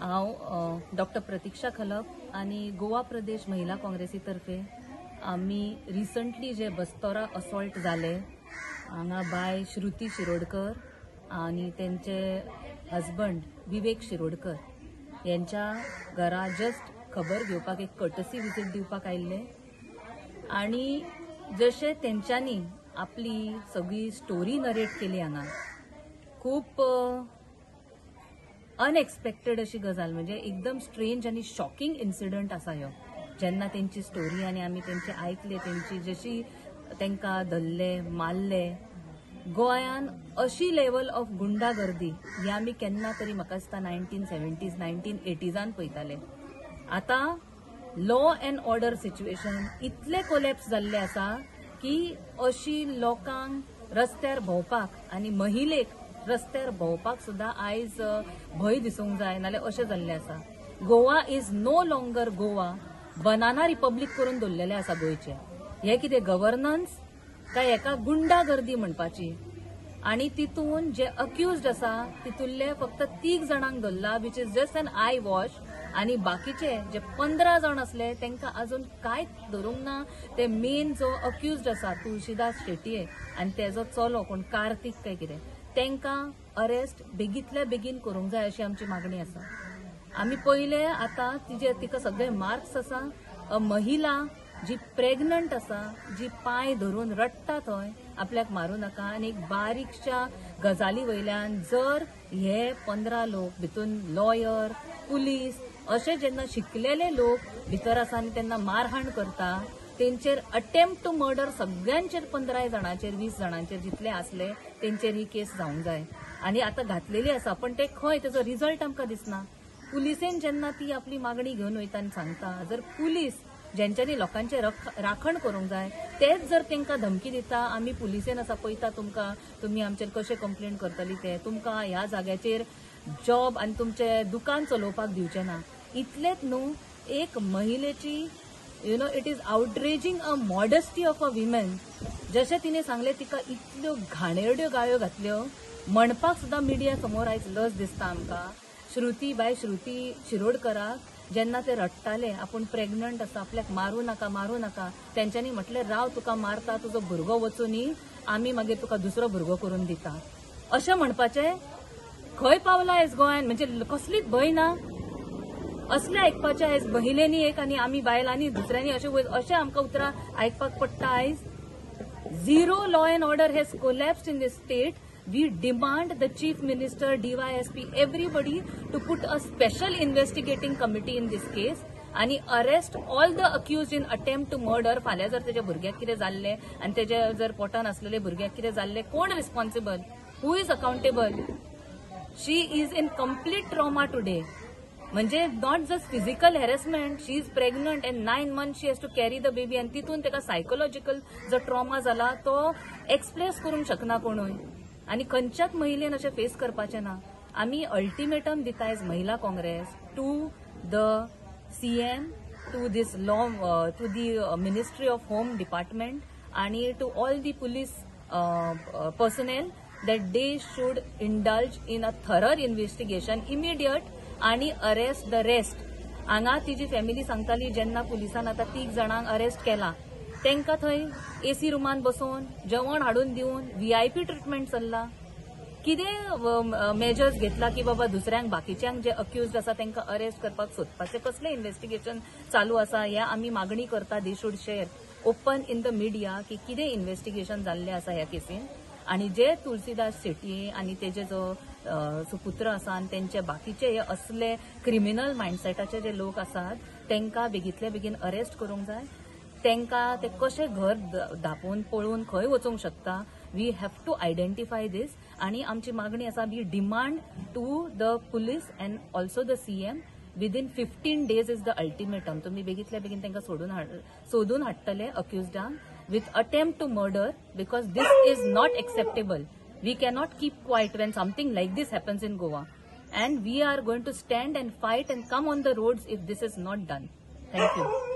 हांव डॉक्टर प्रतीक्षा खलप आनी गोवा प्रदेश महिला काँग्रेसी तर्फे आमी रिसंटली जे बस्तोरा असॉल्ट जाले हांगा बाय श्रुती शिरोडकर आनी तेंचे हजबंड विवेक शिरोडकर यांच्या घरा जस्ट खबर घेवपाक एक कर्टसी विजीट दिवपाक आयिल्ले आनी जशें तेंच्यांनी आपली सगळी स्टोरी नरेट केली हांगा खूप अनएक्सपेक्टेड अशी गजाल, म्हणजे एकदम स्ट्रेंज आनी शॉकिंग इन्सिडंट आसा ह्यो. जेन्ना तेंची स्टोरी आनी आमी तेंचे आयकले, तेंची जशी तेंकां धरले मारले, गोंयान अशी लेवल ऑफ गुंडागर्दी ही आमी केन्ना तरी म्हाका दिसता 1970s 1980s पळयताले. आतां लॉ एन्ड ऑर्डर सिच्युएशन इतले कोलॅप्स जाल्ले आसा की अशी लोकांक रस्त्यार भोंवपाक आनी महिलेक रस्त्यार भोंवपाक सुद्दां आयज भंय दिसूंक जाय, नाल्यार अशें जाल्लें आसा. Goa is no longer Goa, banana republic करून दवरलेलें आसा गोंयचें. हें कितें गव्हर्नन्स काय हेका गुंडागर्दी म्हणपाची? आनी तितून जे अक्युज्ड आसा तितूंतले फक्त 3 जाणांक धरला, which is just an eye wash, आनी बाकीचे जे 15 जाण आसले तांकां अजून कांयच धरूंक ना. ते मेन जो अक्युज्ड आसा तुळशीदास शेटये आनी तेजो चलो कोण कार्तीक काय कितें, तांकां अरेस्ट बेगींतल्या बेगीन करूंक जाय अशी आमची मागणी आसा. आमी पयले आतां तिजे तिका सगळे मार्क्स आसा, महिला जी प्रेग्नंट आसा, जी पांय धरून रडटा थंय आपल्याक मारूं नाका, आनी एक बारीकशा गजाली वयल्यान जर हे 15 लोक भितून लॉयर पुलीस अशे जेन्ना शिकलेले लोक भितर आसा आनी तेन्ना मारहाण करता, तेंचेर अटेम्प्ट टू मर्डर सगळ्यांचेर 15 जाणांचेर 20 जाणांचेर जितले आसले तेंचेर ही केस जावंक जाय. आनी आतां घातलेली आसा पण ते खंय तेजो रिजल्ट आमकां दिसना. पुलिसेन जेन्ना ती आपली मागणी घेवन वयता आनी सांगता, जर पुलीस जेंच्यांनी लोकांचे राखण करूंक जाय तेच जर तांकां धमकी दिता, आमी पुलिसेन आसा पळयता तुमकां, तुमी आमचेर कशें कंप्लेन करतली ते, तुमकां ह्या जाग्याचेर जॉब आनी तुमचें दुकान चलोवपाक दिवचें ना. इतलेंच न्हू, एक महिलेची you know it is outraging a modesty of a women. जशें तिणें सांगलें तिका इतल्यो घाणेरड्यो गाळ्यो घातल्यो म्हणपाक सुद्दां मिडिया समोर आयज लज दिसता आमकां. श्रुती बाय श्रुती शिरोडकराक जेन्ना ते रडटाले आपूण प्रेग्नंट आसा, आपल्याक मारूं नाका मारूं नाका, तेंच्यांनी म्हटलें राव तुका मारता, तुजो भुरगो वचूं न्ही, आमी मागीर तुका दुसरो भुरगो करून दिता, अशें म्हणपाचें खंय पावला आयज गोंयान? म्हणजे कसलीच भंय ना. असलें आयकपाचें आयज महिलेनी एक आनी आमी बायलांनी दुसऱ्यांनी अशें अशें आमकां उतरां आयकपाक पडटा आयज. Zero law and order has collapsed in this state. We demand the Chief Minister, DYSP, everybody to put a special investigating committee in this case and arrest all the accused in attempt to murder. फाल्यां जर तेज्या भुरग्याक कितें जाल्लें आनी तेज्या जर पोटान आसलेले भुरग्याक कितें जाल्लें, कोण responsible, who is accountable? She is in complete trauma today. म्हणजे not just physical harassment, she is pregnant and 9 months she has to carry the baby, आनी तितून तेका सायकोलॉजिकल जो ट्रॉमा जाला तो एक्सप्रेस करूंक शकना कोणूय, आनी खंयच्याच महिलेन अशें फेस करपाचें ना. आमी अल्टिमेटम दिता as Mahila Congress to the CM, to this law, to the ministry of home department आनी to all the police personnel that they should indulge in a thorough investigation immediate आनी arrest the rest. हांगा तिजी family सांगताली जेन्ना पुलिसान आतां 3 जाणांक arrest केला तांकां थंय एसी रुमान बसोवन जेवण हाडून दिवन VIP treatment चल्ला. कितें मेजर्स घेतला की बाबा दुसऱ्यांक बाकीच्यांक जे अक्युज्ड आसा तांकां अरेस्ट करपाक सोदपाचें कसलें इन्वेस्टिगेशन चालू आसा हें आमी मागणी करता. They should share open in the media की कितें इन्वेस्टिगेशन जाल्लें आसा ह्या केसीन, आनी जे तुळसीदास शेटये आनी तेजे जो सुपुत्र आसा आनी तेंचे बाकीचे हे असले क्रिमिनल मायंडसेटाचे जे लोक आसात तांकां बेगींतले बेगीन अरेस्ट करूंक जाय. तांकां ते कशें घर धांपून पळून खंय वचूंक शकता, we have to identify this. आनी आमची मागणी आसा, we demand to the police and also the CM within 15 days is the ultimatum. तुमी बेगींतल्या बेगीन तांकां सोदून हाडटले अक्युज्डांक with attempt to murder, because this is not acceptable. We cannot keep quiet when something like this happens in Goa, and we are going to stand and fight and come on the roads if this is not done. Thank you.